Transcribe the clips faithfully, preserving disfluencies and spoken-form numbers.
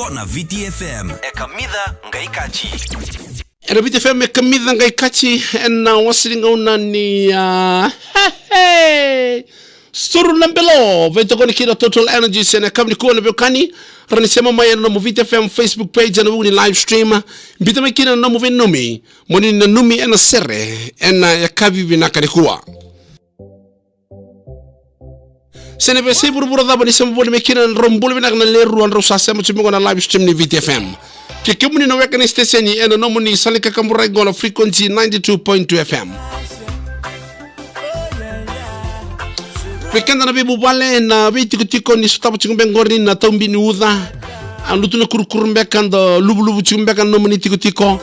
Ko na V T F M, e kamica qai kaci. E na V T F M e kamica qai kaci, e na wasa ni gauna ni, a, he, he. Suru na belo, veitokoni kina Total Energies e na yakavi nikua na veiwekani, rawa ni sema mai e na nomu V T F M Facebook page e na vuku ni live stream, biuta mai kina na nomu veinanumi, mo ni nanumi e na sere, e na yakavi vinaka nikua. Se na veiyasai vuravura cava ni sema voli mai kina, drau bula vinaka na lewe rua drau sa sema tiko qo na live stream ni V T F M. Kei kemuni na weka ni siteseni e na nomuni sala ni kakaburaki qo na frequency ninety-two point two F M. Vei keda na veivuvale, na veitikotiko ni sotava tiko beka qori na taubi ni uca. A lutu na kurukuru beka, da luvuluvu tiko beka na nomuni tikotiko.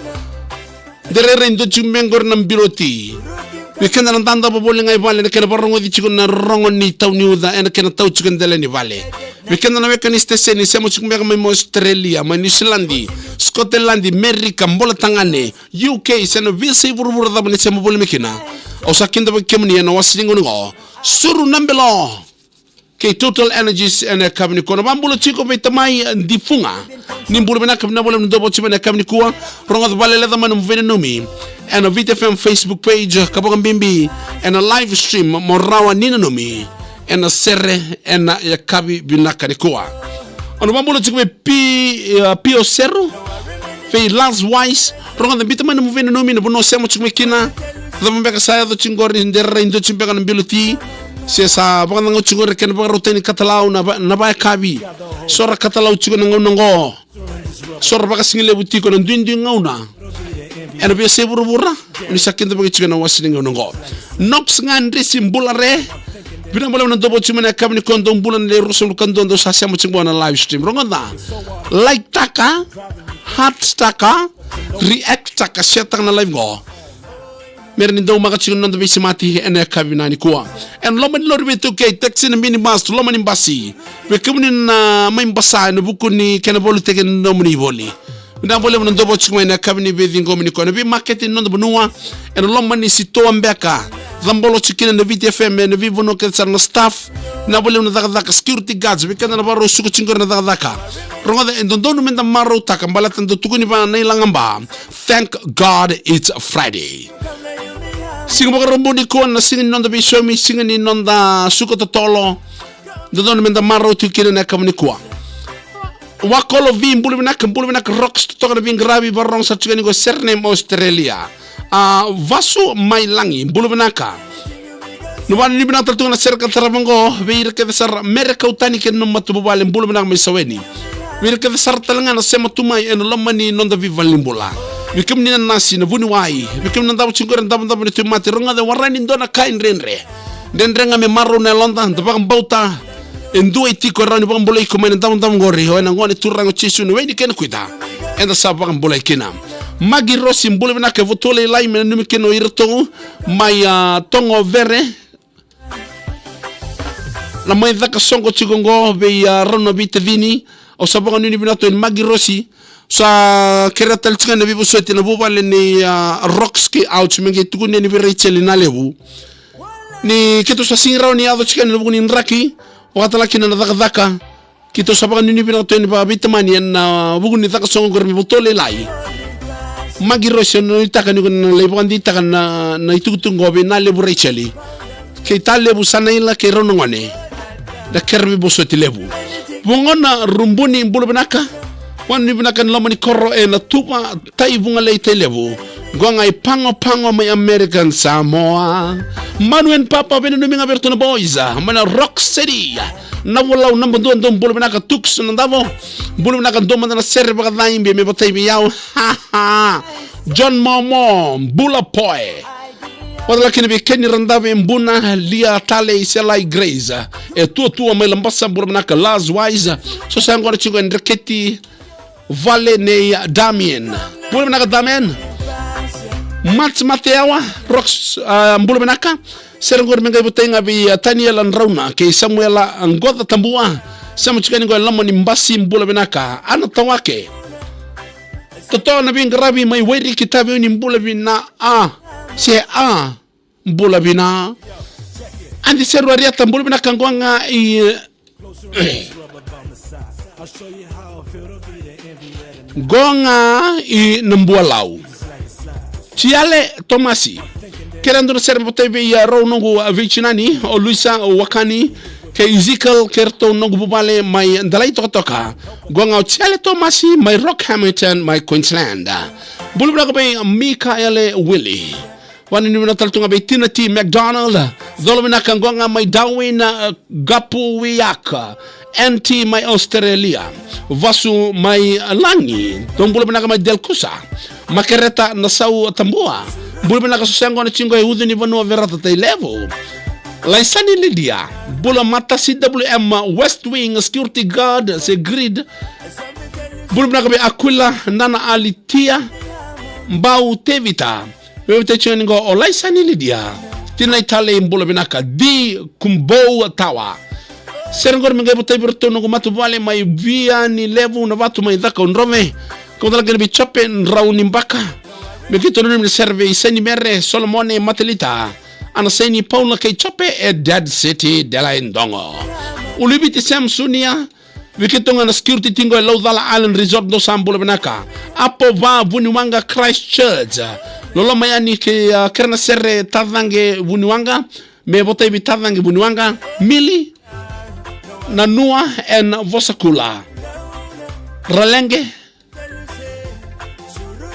De rairai dua tiko beka qori na bilo ti. Vei keda na dadabe voli ga i vale, na kena vakarogoci tiko na rorogo ni tau ni uca e na kena tau tiko e dela ni vale. Vei keda na weka ni siteseni sema tiko beka mai Australia, mai Niusiladi, Sikoteladi, Merika, Bolatagane, U K, se na veiyasai vuravura cava ni sema voli mai kina. Au sa kidavaki kemuni e na wasa ni gauna qo. Suru na belo. Kei Total Energies e na yakavi nikua. Na vakabula tiko vei tamai, e, Difuga. Ni bula vinaka, vinaka vakalevu na dou vakauti mai na yakavi nikua. Rogoca vakalevu mai na nomu veinanumi e na V T F M Facebook page, ka vakabibi e na live stream, mo rawa ni nanumi e na sere e na yakavi vinaka nikua. Au na vakabula tiko vei Pi, e, Pio Seru, vei Lars Wise, rogoca, biuta mai na nomu veinanumi, na vanua o sema tiko mai kina. Cava beka sa yaco tiko qori, de rairai dua tiko beka na bilo ti. Se sa vakacagau tiko qori kena vakarautaki ni katalau na va-, na vakayakavi. So ra katalau tiko na gauna qo. So ra vakasigalevu tiko na duidui gauna. E na veiyasai vuravura, ni sa kidavaki tiko e na wasa ni gauna qo. Nox ga dresi bula re. Vinaka vakalevu na dou vakauti mai na yakavi nikua, dou bula na lewe ruasagavulu ka dua dou sa sema tiko qo na live stream. Rogoca. Like taka, heart taka, react taka, share taka na live qo. Me rawa ni dau maka tiko na noda veisemati e na yakavi nikua. E na loma ni lori veitaukei, taxi, na minibus, loma ni basi. Vei kemuni na mai basa e na vuku ni kena volitaki na nomuni voli. Vinaka vakalevu na dou vakauti mai na yakavi ni veiciqomi nikua. Na veimaketi ni noda vanua, e na loma ni sitoa beka. Cabolo tiko kina na V T F M e na veivanua kece sara, na staff. Vinaka vakalevu na cakacaka, security guards, vei keda na vakarau suka tiko qori na cakacaka. Rogoca, e dodonu me da marautaka baleta da tukuni vua na ilagaba. Thank God it's Friday. Siga Vakaraubuka nikua na siga ni noda veisaumi, siga ni noda suka totolo. Dodonu me da marau tiko kina na yakavi nikua. Wakolo V, bula vinaka, bula vinaka Rocks, totoka na veiqaravi, vakarorogo sara tiko yani qo Sydney mai Australia. A, Vasu mai Lagi, bula vinaka. Na vakanuinui vinaka tale tu ga na sere ka tarava qo vei ira kece sara, Mere Kautani kei na nomu matavuvale, bula vinaka mai Saweni. Vei ira kece sara tale ga na sema tu mai e na loma ni noda veivalenibula. Vei kemuni na nasi, na vuniwai, vei kemuni na davo tiko qori na davodavo ni tauvimate, rogoca, e warai ni dua na ka e dredre. Dredre ga me marau na yaloda, da vakabauta e dua e tiko e rawa ni vakabulai iko mai na davodavo qori, o ya na Gone Turaga o Jisu, na we ni kena kuita. Eda sa vakabulai kina. Magi Rosi, bula vinaka, e Votua Lailai me nanumi kina o iratou mai, a, Togovere. Na mai caka soqo tiko qo vei, a, rau na veitacini. Au sa vakanuinui vinaka tu yani Magi Rosi. Sa kerea tale tiko yani na veivosoti na vuvale ni, a, Rocks kei Ouch, me qai tukuni yani vei Rachel Nalevu. Ni keitou sa sega ni rawa ni yaco tiko yani na vuku ni draki, vakatalega kina na cakacaka. Keitou sa vakanuinui vinaka tu yani vakaveitamani ena vuku ni caka soqo qori mai Votua Lailai. Magi Rosi, au nuitaka ni ko na lai vakadeitaka na, na itukutuku qo vei Nalevu Rachel kei Talevu Sanaila kei rau na gone. Na kere veivosoti levu. Vugona Rubuni, bula vinaka. Vakanuinui vinaka ena loma ni koro ena Tuva, Tai Vugalei, Tai Levu. Qo ga i Pago Pago mai American Samoa. Manu and Papa, veinanumi ga vei iratou na boys mai na Rock City. Na Volau naba dua, dou bula vinaka. Tuks Nadavo, bula vinaka, dou mada na sere vakacaibi me vatai vei au. John Momo, bula poe. Vakatalega kina vei Keni Radavi, Buna, Lia, Tale, Iselai, Grace. E Tuatua mai Labasa, bula vinaka. Las Wise, so sa yaqona tiko e Dreketi, vale nei Damien. Bula vinaka Damien. Mats Mateawa, Rox, a, bula vinaka. Sere qori me qai votai ga vei, a, Taniela Drauna kei Samuela Qoca Tabua. Sema tiko yani qo e loma ni basi, bula vinaka. Ana Tawake. Toto na veiqaravi mai Wairiki, Taveuni, bula vina a. Se a. Bula vina. Adi Seru Ariata, bula vinaka, qo ga i Qo ga i Nabualau. Tiale Tomasi. Kere dua na sere vata vei, a, rau noqu, a, veitinani, o Luisa, o Wakani, kei Ezekiel, kei ratou noqu vuvale mai Delaitokatoka. Qo ga o Tiale Tomasi mai Rockhampton, mai Queensland. Bula vinaka vei Mikaele Willie. Vakanuinui vinaka tale tu ga vei Tina T McDonald. Colo vinaka qo ga mai Darwin, a, Qapuwiaka. N T mai Australia. Vasu mai Lagi. Dou bula vinaka mai Delkusa. Makereta Nasau Tabua. Bula vinaka Sosea, qo na tiko e Ucu ni Vanua, Verata Tailevu. Laisani Lidia. Bula mata C W M West Wing Security Guard se Grid. Bula vinaka vei Aquila, Nana Alitia. Bau Tevita. Veiveitaici ga ni qo o Laisani Lidia. Tinai Talei, bula vinaka. Di Kumbou Tawa. Sere qori me qai votai vei iratou noqu matavuvale mai Via ni Levu, na vatu mai Cakaudrove. Kau tala kena vei Jope Drau ni Baka. Me keitou nanumi na sere vei Saini Mere, Solomone, Matelita. Ana Saini, Paula kei Jope e Dead City, Delaidongo. Uliviti Sam Sunia. Vei keitou ga na security tiko e Laucala Island Resort, dou sa bula vinaka. Apo Va Vuniwaqa Christchurch. Loloma yani kei, a, kere na sere Tacaqe Vuniwaqa. Me votai vei Tacaqe Vuniwaqa. Mili. Nanua and Vosakula. Raleqe.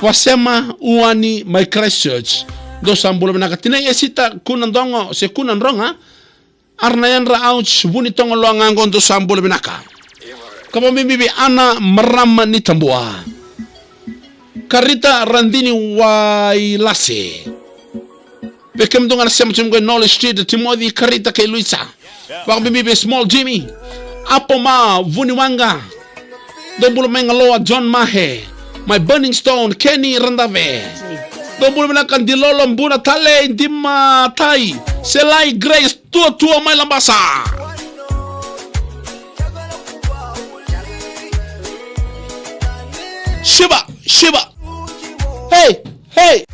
Vasema Uani mai Christchurch. Dou sa bula vinaka. Tinai Esita Kunadogo se Kunadroga. Arana Yadra Ouch, Vunitogo Loa ga qo, dou sa bula vinaka. Ka vakabibi vei Ana Marama ni Tabua. Karita Radini Wailase. Vei kemudou ga na sema tiko qo e Knowledge Street, Timothy, Karita kei Luisa. Vakabibi vei Small Jimmy. Apo Ma Vuniwaqa. Dou bula mai Galoa, John Mahe. Mai Burning Stone, Kenny Radave. Dou bula vinaka Dilolo, Buna Tale, Dima Tai. Selai Grace, Tuatua mai Labasa. Shiba, Shiba. Hey, hey.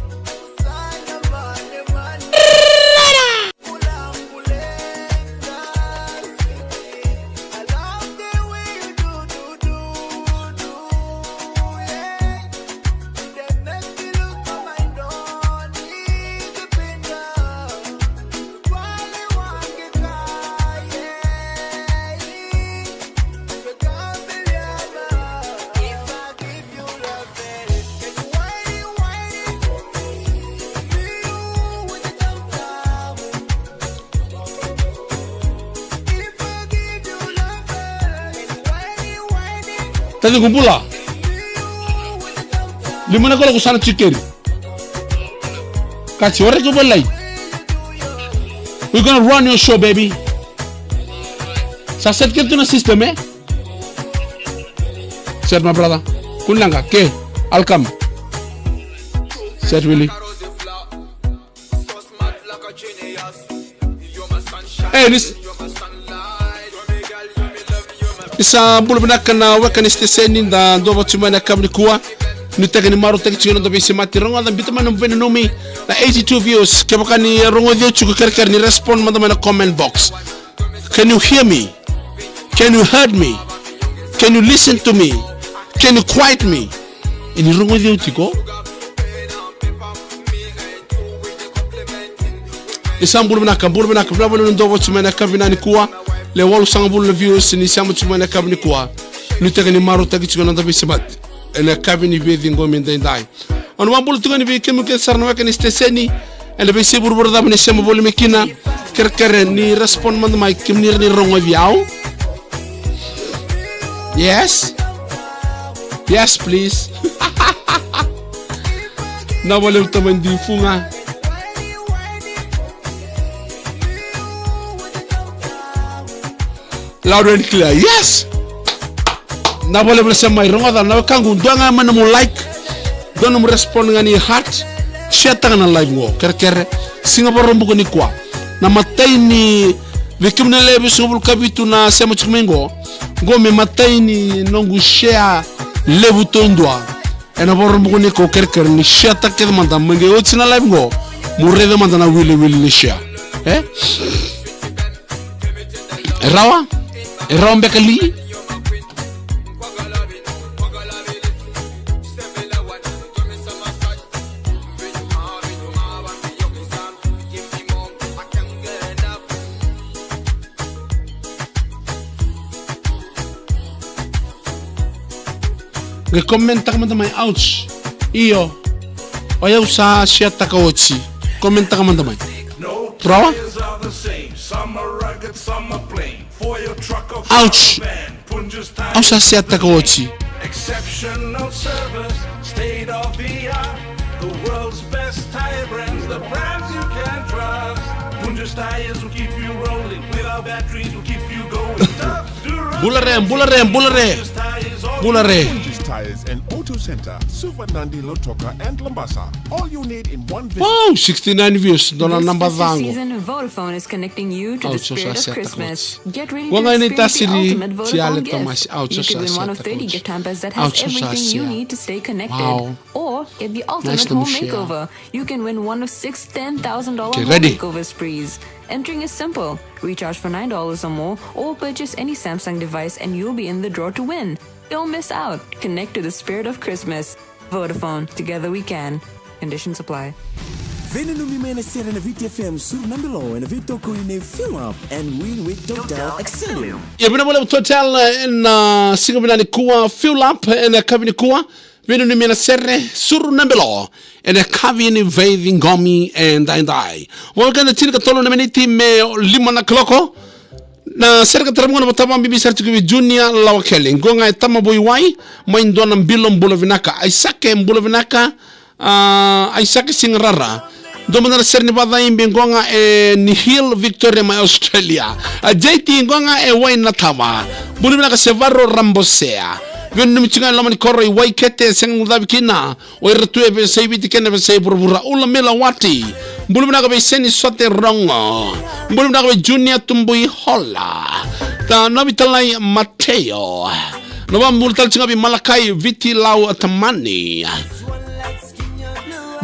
Taciqu bula. Lima na kolo ko sana chikeri. Kaci, ore ko balai. We're gonna run your show, baby. Sa set kiri tu na system, eh? Set, my brother. Kunlanga, ke, Alcam. Set, Willie. Hey, this. Ni sa bula vinaka na weka ni siteseni da dua vatu mai na yakavi nikua. Nuitaka ni marautaki tiko na noda veisemati. Rogoca, biuta mai na veinanumi na eighty-two views. Kevaka ni rogoci au tiko, kerekere ni respond mada mai na comment box. Can you hear me? Can you heard me? Can you listen to me? Can you quiet me? E ni rogoci au tiko? Ni sa bula vinaka, bula vinaka, vinaka vakalevu na dou vatu mai na yakavi nikua. Le walusagavulu na views ni sema tu mai na yakavi nikua. Nuitaka ni marautaki tiko na noda veisemati ena yakavi ni veiciqomi edaidai. Au na vakabula tiko yani vei kemuni kece sara na weka ni siteseni ena veiyasai vuravura cava ni sema voli mai kina. Kerekere ni respond mada mai kemuni rawa ni rogoci au. Yes. Yes, please. Na vale uta mai di fuga. Loud and clear. Yes. Na vale vale sa mai rogoca na wekaqu, dua ga mai na mu like. Dua na mu respond ga ni heart. Share taka na live qo. Kerekere. Siga Vakaraubuka nikua. Na matai ni, vei kemuni na lewe vitusagavulu ka vitu na sema tiko mai qo. Qo me matai ni noqu share levu taudua. Ena Vakaraubuka nikua, kerekere ni share taka kece mada, me qai oti na live qo, mo raica mada na wiliwili ni share. E? E rawa? E rawa beka li? Qai comment taka mada mai, ouch. Io. O yau sa share taka oti. Comment taka mada mai. Rawa? Ouch. Au sa share taka oti. Exceptional service, state of the art. The world's best tire brands, the brands you can trust. Punjas tires will keep you rolling. With our batteries, will keep you going. Tough to run. Bula re, bula re, bula re. Punjas tires all. Bula re. Punjas Tires and Auto Center, Suva, Nadi, Lautoka, and Labasa. All you need in one visit. Wow, sixty-nine views. Dona naba cago. This festive season, Vodafone is connecting you to the spirit of Christmas. Get ready to experience the ultimate Vodafone gift. You could win one of thirty gift hampers that has everything you need to stay connected. Wow. Or get the ultimate home makeover. You can win one of six ten thousand dollar home makeover sprees. Entering is simple. Recharge for nine dollars or more, or purchase any Samsung device and you'll be in the draw to win. Don't miss out. Connect to the spirit of Christmas. Vodafone, together we can. Conditions apply. Veinanumi mai na sere na Viti F M, suru na bilo ena veitokoni nei Fuel Up and Win with Total Accelerum. Ia, vinaka vakalevu Total, eh, ena, ah, siga vinaka nikua, Fuel Up ena yakavi nikua. Veinanumi mai na sere, suru na bilo ena yakavi ni veiciqomi edaidai. Voleka na tinikatolu na miniti me lima na kaloko. Na sere ka tarava gona vata vakabibi sara tiko vei Junior Lawakele. Qo ga e tama vou i wai, mai dua na bilo, bula vinaka. Aisake, bula vinaka. Ah, Aisake Sigarara. Dua mada na sere ni vakacaibi qo ga e Nihil Victoria mai Australia. A J T qo ga e Wainatava. Bula vinaka Sevaro Rabosea. Veinanumi tiko ga e loma ni koro i Waikete, sega ni guilecavi kina o ira tu e veiyasai Viti kei na veiyasai vuravura. Ulamila Wati. Bula vinaka vei Seni Sote Rogo. Bula vinaka vei Junior Tubui Hola. Tanovi Talai Mateo. Na vakabula tale tiko ga vei Malakai Viti Lau Tamani.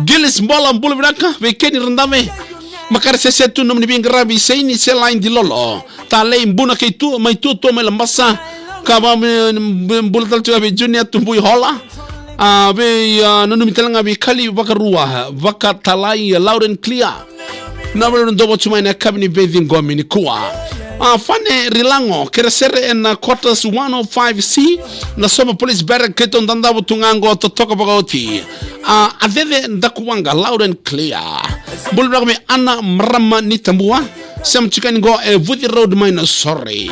Gilis Bola, bula vinaka vei Keni Radave. Makare sese tu nomuni veiqaravi Seini Selai Dilolo. Talei Buna kei tu mai tuatua mai Labasa. Ka va me, me bula tale tu ga vei Junior Tubui Hola. A, vei, a, nanumi tale ga vei Kali Vakarua, Vakatalai, Loud and Clear. Na vale na dou vatu mai na yakavi ni veiciqomi nikua. A, Fane Rilago, kere sere ena quarters one oh five C, na Sova Police Barrack, keitou dadavu tu ga qo totoka vakaoti. A, a Cece Dakuwaqa, Loud and Clear. Bula vinaka vei Ana Marama ni Tabua, sema tiko yani qo e Vuci Road mai Nausori.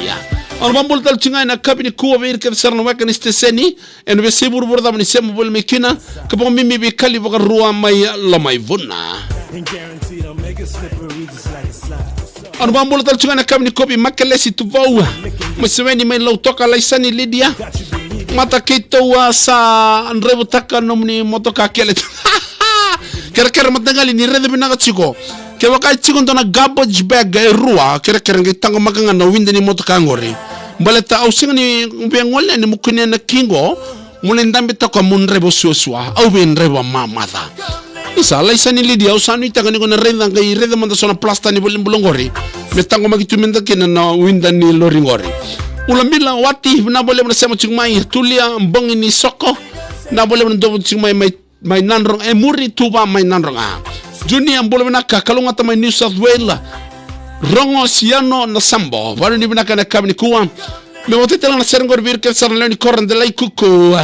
Au na vakabula tale tiko ga ena yakavi nikua vei ira kece sara na weka ni siteseni, ena veiyasai vuravura cava ni sema voli mai kina, ka vakabibi vei Kali Vakarua mai Lomaivuna. Au na vakabula tale tiko ga ena yakavi nikua vei Makelesi Tuvou, mai Seweni mai Lautoka, Laisani Lidia. Mata keitou a sa draivataka nomuni motoka kele. Kerekere mataqali ni raica vinaka tiko. Kevaka e tiko dua na garbage bag e rua, kerekere qai taqomaka ga na wida ni motoka qori. Baleta au sega ni via gole ni mo kunea na ki qo, mo lai dabe toka mo draiva suasua, au via draiva mamaca. Isa, Laisani Lidia, au sa nuitaka ni ko na raica, qai raica mada so na plasta ni valenibula qori me taqomaki tu mada kina na wida ni lori qori. Ulamila Wati, vinaka vakalevu na sema tiko mai. Tulia Bogi ni Soko, vinaka vakalevu na dou vatu tiko mai, mai mai Nadroga, e muri Tuva mai Nadroga. Junior, bula vinaka, kalougata mai New South Wales. Rogo Siano na Sabo, vanuinui vinaka ena yakavi nikua. Me vakatatala na sere qori vei ira kece sara na lewe ni koro Delai Kuku.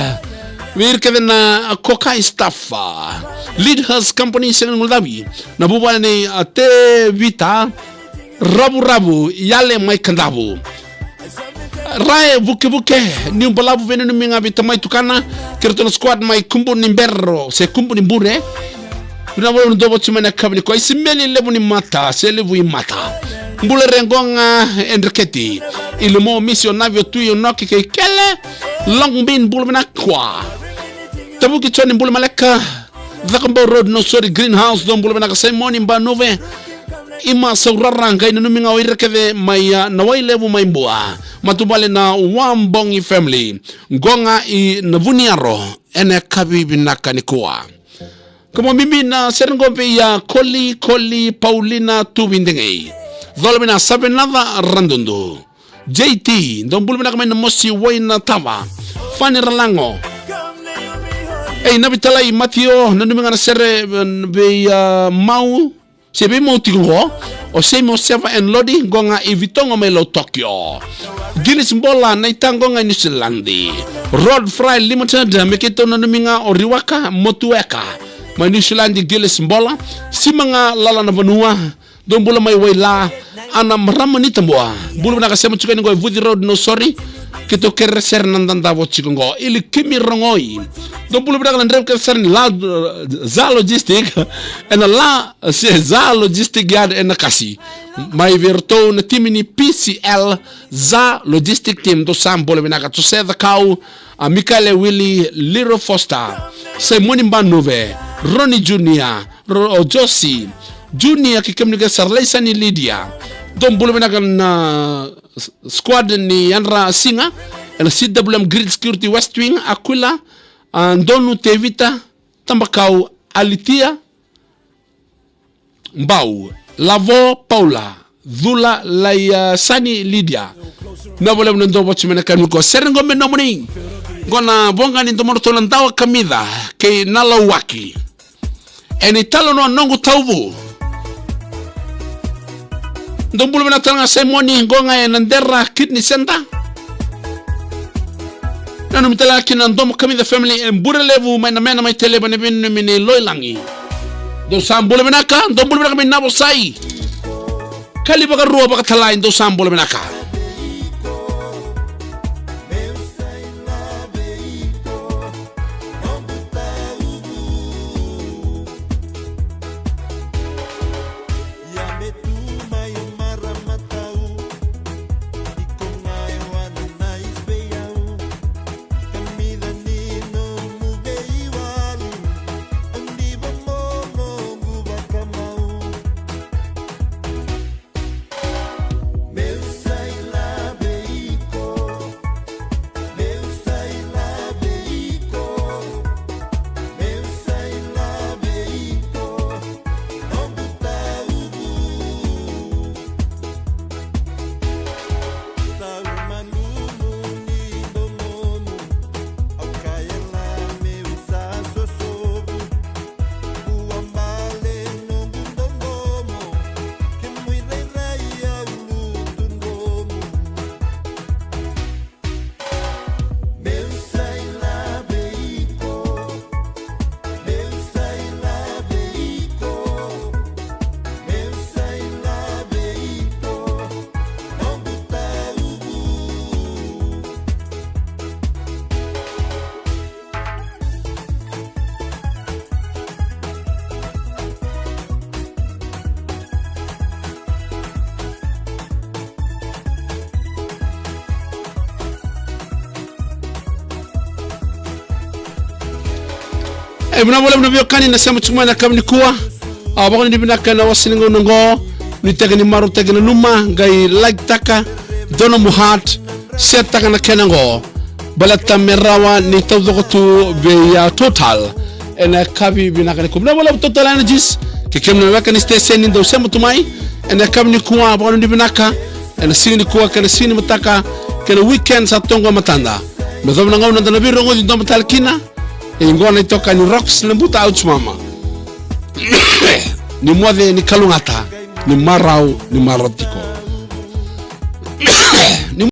Vei ira kece na Kokai staff. Lead House Company, sega ni guilecavi. Na vuvale nei, a, Tevita. Ravuravu, Yale mai Kadavu. Rae Vukevuke, Niu Balavu, veinanumi ga vei tamai tukana kei ratou na squad mai Kubu ni Bero se Kubu ni Bure. Vinaka vakalevu na dou vatu mai na yakavi nikua. Isimeli Levu ni Mata se Levu i Mata. Bula re qo ga e Dreketi. Ilimo, Misi, o Navi, o Tui, o Noki kei Kele. Long Bean, bula vinaka. Tavuki Joni, bula maleka. Cakobau Road, Nausori Greenhouse, dou bula vinaka. Saimoni Banuve, Ima Saurara, qai nanumi ga o ira kece mai, a, Nawailevu mai Bua. Matavuvale na Wabogi family. Qo ga i Navuniyaro ena yakavi vinaka nikua. Ka vakabibi na sere qo vei, a, Koli, Koli, Paulina Tuvidegei. Cola vina Savenaca Radudu. J T, dou bula vinaka mai Namosi, Wainatava. Fani Ralago. Ei, Navitalai Matio, nanumi ga na sere, e, vei, a, Mau Tevei mo tiko qo. O Semi, o Seva and Lodi, qo ga i Vitogo mai Lau Tokyo. Gilis Bola, na ita qo ga i Niusiladi. Rod Fry Limited, me keitou nanumi ga o Riwaka Motueka. Mai Niusiladi, Gilis Bola. Sima ga lala na vanua. Dou bula mai Waila. Ana marama ni Tabua. Bula vinaka, sema tiko yani qo e Vuci Road, no sorry. Keitou kerea sere na dadavo tiko qo. Ili Kimi Rogoi. Dou bula vinaka na draiva kece sara ni la, Za Logistic. Ena la, se Za Logistic Yard ena Kasi. Mai vei iratou na timi ni P C L, Za Logistic Team. Dou sa bula vinaka, Jose Cakau, a Mikaele Willy, Liro Foster, Simoni Banuve, Roni Junior, Ro-, o Josi, Junior, kei kemuni kece sara, Laisani Lydia. Dou bula vinaka na s-, squad ni Yadra Siga, ena C W M Grid Security West Wing, Aquila, a, Donu Tevita, Tabakau, Alitia, Bau, Lavo, Paula, Cula, Lai, a, Sani, Lydia. Na valevu na dou voti mai na kami ko sere qo me nomuni. Qo na voqa ni domodratou na dawa kamica kei na lauwaki. Ena italanoa noqu tauvu. Dou bula vinaka tale ga Simoni, qo ga ena Dera Kidney Center. Nanumi tale ga kina Domo Kamica family e Bure Levu mai na mena mai Tailevu ena veinanumi nei Loilagi. Dou sa bula vinaka, dou bula vinaka mai Navosai. Kali vakarua vakatalai, dou sa bula vinaka. E vinaka vakalevu na veiwekani na sema tiko mai na yakavi nikua. A, vakanuinui vinaka ena wasa ni gauna oqo. Nuitaka ni marautaki na nanuma, qai like taka, dua nomu heart, share taka na kena oqo. Baleta me rawa ni taucoko tu vei, a, Total ena yakavi vinaka nikua. Vinaka vakalevu Total Energies, kei kemuni na weka ni station ni dau sema tu mai ena yakavi nikua, vakanuinui vinaka ena siga nikua kei na siga ni mataka kei na weekend sa toqo e matada. Me yacova na gauna da na veirogoci domo tale kina. E qo na itokani Rocks Lebuta Ouch Mama. Ni moce ni kalougata, ni marau ni marau tiko. Ni